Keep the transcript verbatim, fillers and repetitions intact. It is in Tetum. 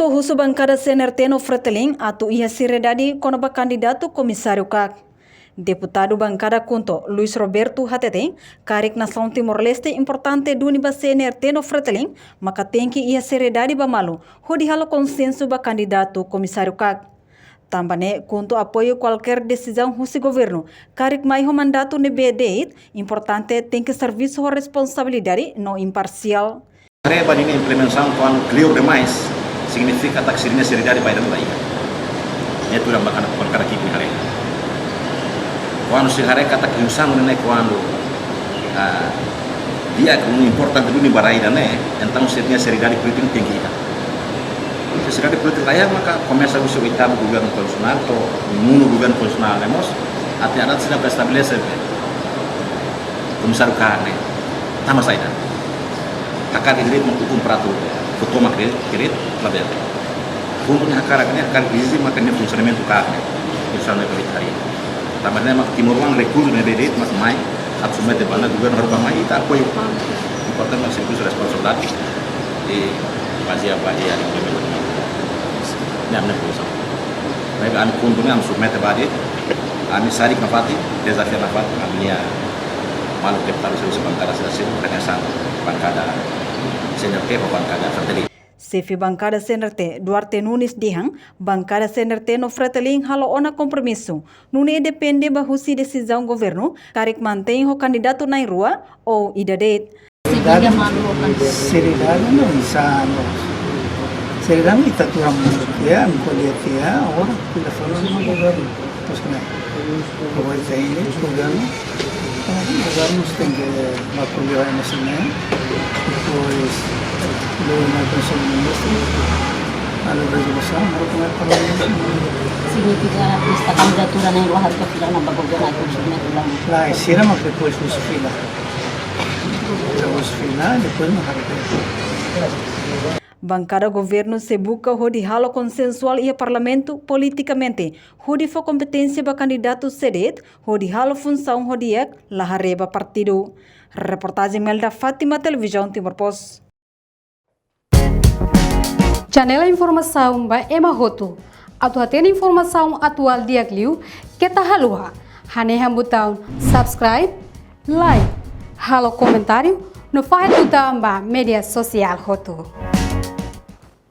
Husu bankada C N R T no Fretilin atu iha seriedade kona-ba kandidatu komisáriu KAK. Deputadu bankada KHUNTO, Luis Roberto hateten, karik nasaun Timor-Leste importante duni ba C N R T no Fretilin, maka tenke iha seriedade ba malu, hodi halo konsensu ba kandidatu komisáriu KAK. Tanba ne'e, KHUNTO apoiu kualkér desizaun husi governu, karik mai ho mandatu ne'ebé de'it, importante tenke servisu ho responsabilidade no imparsiál. Haree ba ninia implementasaun kuandu kleur demais, signifika katak sira-nia seriedade ba ida-ne'e la iha. Ne'e tuir bankada, bankada ki'ik nia haree. Kuandu sira haree katak oinsá ne'e kuandu, ah, di'ak no importante duni ba rai ida-ne'e, entaun sira-nia seriedade polítika tenke iha. Se seriedade polítika la iha, maka komesa husi oitavu governu konstitusionál to'o nonu governu konstitusionál ne'e mós, até agora seidauk estabelese komisáriu KAK ne'e. Tanba saida? Hakarak de'it mak ukun pratu, fó-tomak de'it, de'it, labele. KHUNTO nia hakarak ne'e, hakarak ezije maka nia funsionamentu KAK ne'e. Komisáriu ne'e bele harii. Tanba ne'e mak timoroan rekursu ne'ebé de'it mak mai, atu submete ba governu, harus ba mai, ita apoiu. Importante mak servisu responsabilidade. I bazeia ba iha implementasaun. Ne'e ami-nia pozisaun. Maibé ami KHUNTO ne'e ami submete ba de'it, ami sadik nafatin, dezafia nafatin, ami-nia maluk deputadu sira husi bankada sira seluk, hanesan bankada C N R T ho bankada Fretilin. Xefe bankada C N R T, Duarte Nunes dehan, bankada C N R T no Fretilin halo ona kompromisu, nune'e depende ba husi desizaun governu, karik mantein ho kandidatu na'in-rua ou ida de'it. Seriedade, seriedade no insano. Seriedade ita tuir, ya, ko'alia tiha, agora ita fala no governu. Depois que, né? Agora tem governu, governu tenke ba ko'alia M S M, depois, depois na Konsellu Ministru, halo rezolusaun, agora ko'alia Parlamentu. Signifika esta kandidatura na'in-rua halo ke fila na ba governu, ai konsulmentu la. La, sira mak depois husu fila. Husu fila, depois mak haree. Bankada governu sei buka hodi halo konsensuál iha Parlamentu politikamente, hodi fó kompeténsia ba kandidatu sé de'it, hodi halo funsaun ho di'ak, la haree ba partidu. Reportajen Melda Fátima, Televizaun Timor Post. Janela informasaun ba ema hotu. Atu hatene informasaun atuál di'ak liu, keta haluha hanehan butaun subscribe, like, halo komentáriu, no fahe tutan ba média sosiál hotu.